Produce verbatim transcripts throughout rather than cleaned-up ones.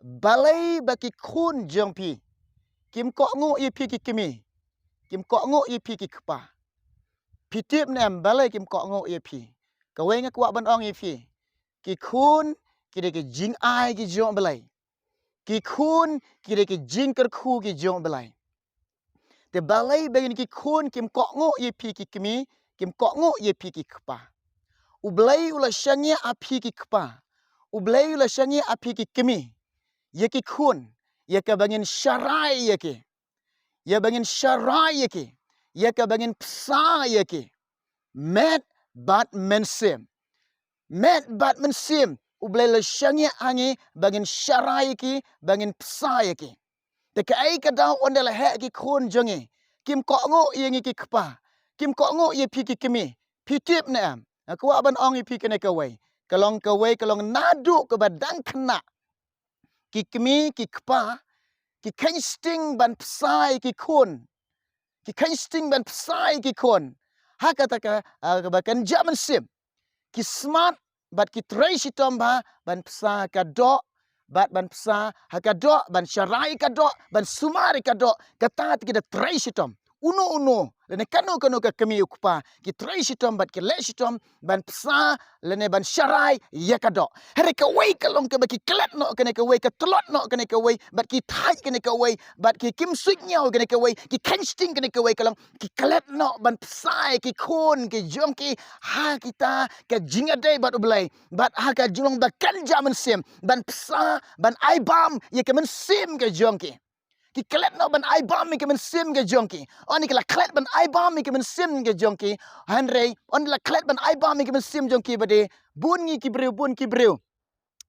Balei ba ki khun jong phi kim kohnguh ïa phi ki kmie, kim kohnguh ïa phi ki kpa? Phi tip ne em balei kim kohnguh ïa phi? Kawei nga kwah ban ong ïa phi, ki khun ki dei ki jingai ki jong U Blei. Ki khun ki dei ki jingkyrkhu ki jong U Blei. Te balei ba ngin ki khun kim kohnguh ïa phi ki kmie, kim kohnguh ïa phi ki kpa? U Blei u la shaniah ha phi ki kpa, U Blei u la shaniah ha phi ki kmie, ïa ki khun, ïa kaba ngin sharai ïa ki, ïa ba ngin sharai ïa ki, ïa kaba ngin bsa ïa ki. Met bad mynsiem, met bad mynsiem U Blei la shaniah ha ngi ba ngin sharai ïa ki, ba ngin bsa ïa ki. Te kaei ka daw ynda la heh ki khun jong ngi kim kohnguh ïa ngi ki kpa, kim kohnguh ïa phi ki kmie? Phi tip ne em? Nga kwah ban ong ïa phi kane kawei, ka long kawei, ka long naduh kaba dang khynnah ki kmie ki kpa ki kheiñ sting ban bsa ïa ki khun, ki kheiñ sting ban bsa ïa ki khun ha kata ka, ah, kaba kynja mynsiem. Ki smat bad ki trei shitom bha ban bsa ka doh, bad ban bsa ha ka doh, ban sharai ka doh, ban sumar ka doh, kata te ki da trei shitom. Uno uno lane kano kano ka kmie u kpa ki trei shitom bad ki leh shitom ban bsa lane ban sharai ïa ka doh. Hynrei kawei ka long kaba ki klet noh, kane kawei ka tlot noh, kane kawei bad ki thait, kane kawei bad ki kim suidñiew, kane kawei ki kheiñ sting, kane kawei ka long ki klet noh ban bsa ïa ki khun ki jong ki ha kita ka jingïadei bad U Blei, bad ha ka jinglong ba kynja mynsiem, ban bsa, ban ai bam ïa ka mynsiem ka jong ki. Ki klet noh ban ai bam ïa ka mynsiem ka jong ki. Ynda ki la klet ban ai bam ïa ka mynsiem ka jong ki, hynrei ynda la klet ban ai bam ïa ka mynsiem jong ki, ba dei bun ngi ki briew, bun ki briew,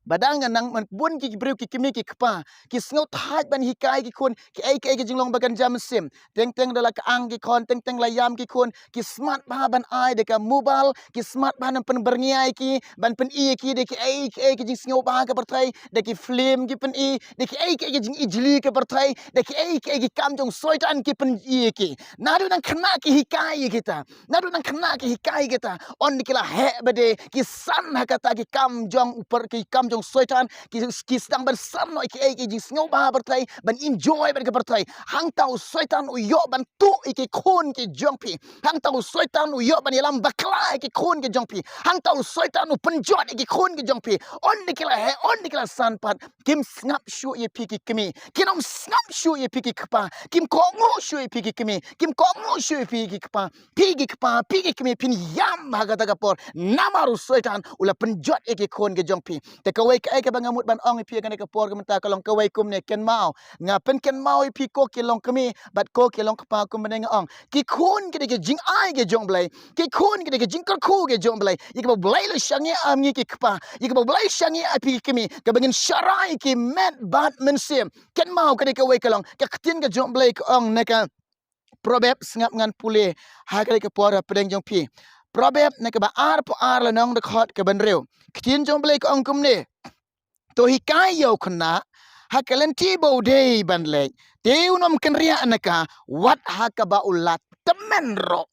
ba dang nang man bun ki briew, ki kmie ki kpa ki sngewthait ban hikai ki khun kiei kiei ki jinglong ba kynja mynsiem. Teng teng da la kyang ki khun, teng teng la ïam ki khun, ki smat bha ban ai da ka mobile, ki smat bha ban pynbyrngia ïa ki, ban pyni ïa ki da kiei kiei ki jingsngewbha ka pyrthei, da ki film ki pyni, da kiei kiei ki jingijli ka pyrthei, da kiei kiei ki kam jong Soitan ki pyni ïa ki. Naduh nang khynnah ki hikai ïa kita, naduh nang khynnah ki hikai ïa kita. Ynda ki la heh ba dei ki san ha kata ki kam jong u pyrthei, ki kam jong Soitan, ki, ki sdang ban san noh ïa kiei kiei ki jingsngewbha pyrthei, ban enjoy bad ka pyrthei. Hangta u Soitan u ïoh ban tuh ïa ki khun ki jong phi. Hangta u Soitan u ïoh ban ïalam bakla ïa ki khun ki jong phi. Hangta u Soitan u pynjot ïa ki khun ki jong phi. Ynda ki la heh, ynda ki la san pat, kim sngap shuh ïa phi ki kmie, kin ym sngap shuh ïa phi ki kpa, kim kohnguh shuh ïa phi ki kmie, kim kohnguh shuh ïa phi ki kpa. Phi ki kpa, phi ki kmie, phin ïam ha kata ka por, namar u Soitan u la pynjot ïa ki khun ki jong phi. Te kawei kaei kaba nga mut ban ong ïa phi ha kane ka por ka mynta ka long kawei kumne, kynmaw, nga pynkynmaw ïa phi ko ki longkmie bad ko ki longkpa, kumne nga ong, ki khun ki dei ki jingai ki jong U Blei, ki khun ki dei ki jingkyrkhu ki jong U Blei. Ïa kaba U Blei la shaniah ha ngi ki kpa, ïa kaba U Blei shaniah ha phi ki kmie, kaba ngin sharai ïa ki met bad mynsiem. Kynmaw, ka dei kawei ka long ka ktien ka jong U Blei ka ong na ka Proverb, sngap ngan pule ha kane ka por ha pdeng jong phi. Proverb na kaba arphew ar, lynnong dkhot kaba hynriew. Ktien jong U Blei ka ong kumne: To hikai ïa u khynnah ha ka lynti ba u dei ban leit, te un ym kynriah na ka wat ha kaba u la tymmen ruh.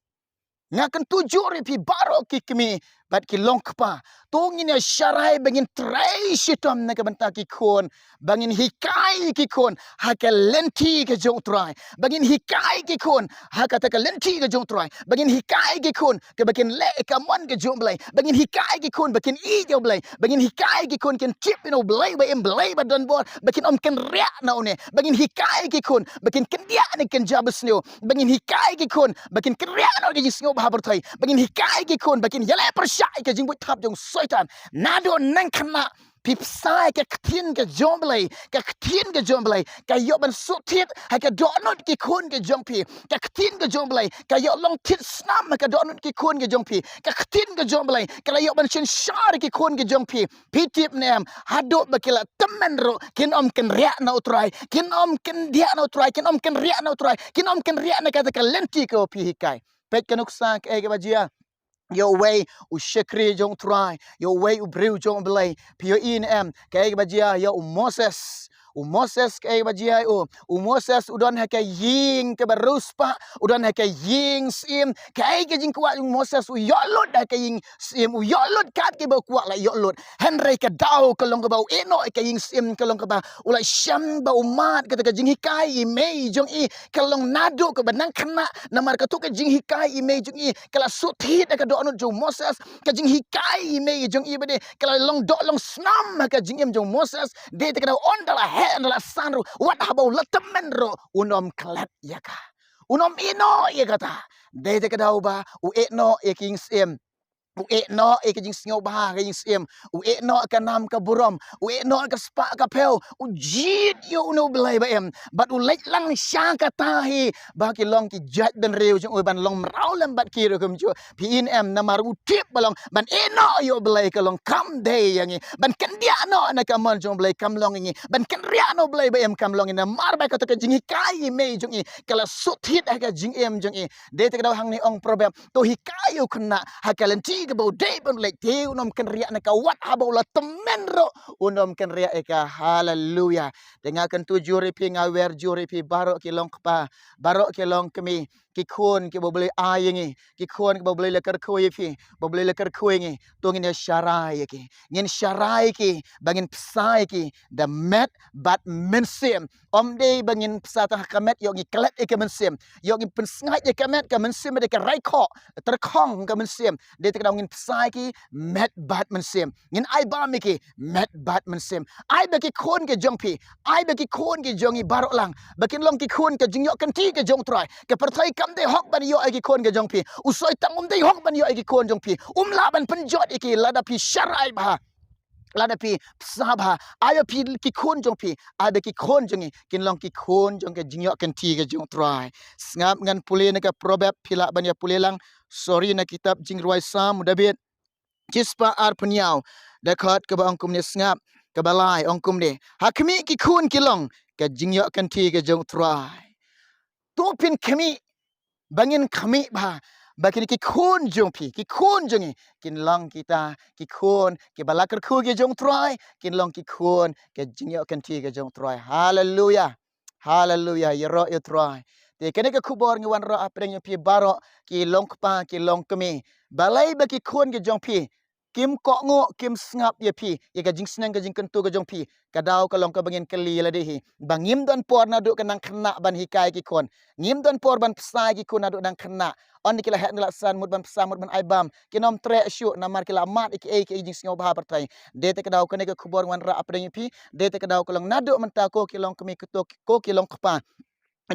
Nga kyntu jur ïa phi baroh ki kmie bad ki longkpa, to ngin ïa sharai ba ngin trei shitom na ka bynta ki khun, ba ngin hikai ki khun ha ka lynti ka jong U Trai, ba ngin hikai ki khun ha kata ka lynti ka jong U Trai, ba ngin hikai ki khun kaba kin leh ïa ka mon ka jong U Blei, ba ngin hikai ki khun ba kin ïeit ïa U Blei, ba ngin hikai ki khun kin tip ïa U Blei ba im, Blei ba don bor, ba kin ym kynriah na une, ba ngin hikai ki khun ba kin kyndiah na ka kynja basniew, ba ngin hikai ki khun ba kin kynriah na ka jingsngewbha pyrthei, ba ngin hikai ki khun ba kin ïaleh pyrshah ïa ka jingbuit thap jong Soitan. Naduh nang khynnah phi bsa ïa ka ktien ka jong U Blei, ka ktien ka jong U Blei ka ïoh ban suk thied ha ka dohnud ki khun ki jong phi, ka ktien ka jong U Blei ka ïoh long thied snam ha ka dohnud ki khun ki jong phi, ka ktien ka jong U Blei ka la ïoh ban synshar ki khun ki jong phi. Phi tip ne em, haduh ba ki la tymmen ruh kin ym kynriah na U Trai, kin ym kyndiah na U Trai, kin ym kynriah na U Trai, kin ym kynriah na kata ka lynti kaba phi hikai. Peit ka nuksa kaei kaba jia. Ïa uwei u shakri jong U Trai, ïa uwei u briew jong U Blei. Phi ïohi ne em kaei kaba jia ïa u Moses? U Moses kaei ba jia ïa u? U Moses u don ha ka ïing kaba riewspah, u don ha ka ïing syiem. Kaei ka jingkwah jong u Moses? U ïoh lut ha ka ïing syiem, u ïoh lut kat kiba u kwah la ïoh lut. Hynrei ka daw ka long kaba u ïehnoh ïa ka ïing syiem ka long kaba u la shem ba u mad kata ka jinghikai i mei jong i ka long naduh kaba nang khynnah, namar kata ka jinghikai i mei jong i ka la shu thied ha ka dohnud jong u Moses. Ka jinghikai i mei jong i ba dei ka la long doh long snam ha ka jingim jong u Moses. Dei te ka daw ynda la heh ynda la san ruh, wat haba u la tymmen ruh, un ym klet ïa ka, un ym ïehnoh ïa kata. Dei te ka daw ba u ïehnoh ïa ka ïing syiem, u ïehnoh ïa ka jingsngewbha ha ka ïing syiem, u ïehnoh ka nam ka burom, u ïehnoh ka spah ka phew, u jied ïa une u Blei ba im, bad u leit lang sha kata hi ba ki long ki jaitbynriew jong u ban long mraw lem bad ki ruh kumjuh. Phi i em? Namar u tip ba long ban ïehnoh ïa u Blei ka long kam dei ïa ngi, ban kyndiah noh na ka mon jong u Blei kam long ïa ngi, ban kynriah noh u Blei ba im kam long ïa ngi, namar ba kata ka jinghikai i mei jong i ka la shu thied ha ka jingim jong i. Dei te ka daw hangne ong Proverb, to hikai ïa u khynnah ha ka lynti kaba u dei ban leit, te un ym kynriah na ka, wat haba u la tymmen ruh un ym kynriah ïa ka. Haleluya. Te nga kyntu jur ïa phi, nga wer jur ïa phi baroh ki long kpa, baroh ki long kmie, ki khun kiba u Blei ai ïa ngi, ki khun kiba u Blei la kyrkhu ïa phi, ba u Blei la kyrkhu ïa ngi, to ngin ïa sharai ïa ki, ngin sharai ïa ki, ba ngin bsa ïa ki da met bad mynsiem. Ym dei ba ngin bsa tang ha ka met, ïoh ngi klet ïa ka mynsiem, ïoh ngi pynsngaid ïa ka met, ka mynsiem ba dei ka raikhoh tyrkhong ka mynsiem. Dei te ka daw ngin bsa ïa ki met bad mynsiem, ngin ai bam ïa ki met bad mynsiem. Ai ba ki khun ki jong phi, ai ba ki khun ki jong ngi baroh lang ba kin long ki khun ka jingïoh kynti ka jong u Trai. Ka pyrthei kam dei hok ban ïoh ïa ki khun ka jong phi, u soitan um dei hok ban ïoh ïa ki khun jong phi, um lah ban pynjot ïa ki lada phi sharai bha, lada phi bsa bha. Ai ba phi, ki khun jong phi, ai ba ki khun jong ngi kin long ki khun jong ka jingïoh kynti ka jong u Trai. Sngap, ngan pule na ka Proverb, phi lah ban ïa pule lang, sorry, na kitab Jingrwai Salm u David, shispah arphew hynñiew, dkhot kaba ong kumne, sngap, kaba lai ong kumne, ha khmih ki khun ki long ka jingïoh kynti ka jong u Trai. To phin khmih, ba ngin khmih bha ba kine ki khun jong phi, ki khun jong ngi kin long kita ki khun kiba la kyrkhu ki jong u Trai, kin long ki khun ka jingïoh kynti ka jong u Trai. Haleluya. Haleluya, ïaroh ïa u Trai. Te kane ka khubor ngi wanrah hapdeng jong phi baroh ki long kpa, ki long kmie. Balei ba ki khun ki jong phi kim kohnguh, kim sngap ïa phi, ïa ka jingsneng ka jingkyntu ka jong phi? Ka daw ka long kaba ngin kylli ïa lade hi, ba ngim don por naduh ka nang khynnah ban hikai ki khun, ngim don por ban bsa ïa ki khun naduh nang khynnah. Ynda ki la heh, ki la san, mut ban bsa, mut ban ai bam, kin ym treh shuh namar ki la mad ïa kiei kiei jingsngewbha pyrthei. Dei te ka daw kane ka khubor ngi wanrah hapdeng jong phi, dei te ka daw ka long naduh mynta ko ki long kmie, ko ki long kpa,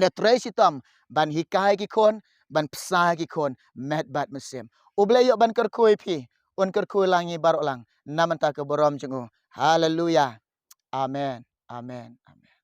da trei shitom ban hikai ki khun, ban bsa ki khun met bad mynsiem. U Blei ïoh ban kyrkhu ïa phi, un kyrkhu lang ïa ngi baroh lang na bynta ka burom jong u. Haleluya. Amen. Amen. Amen.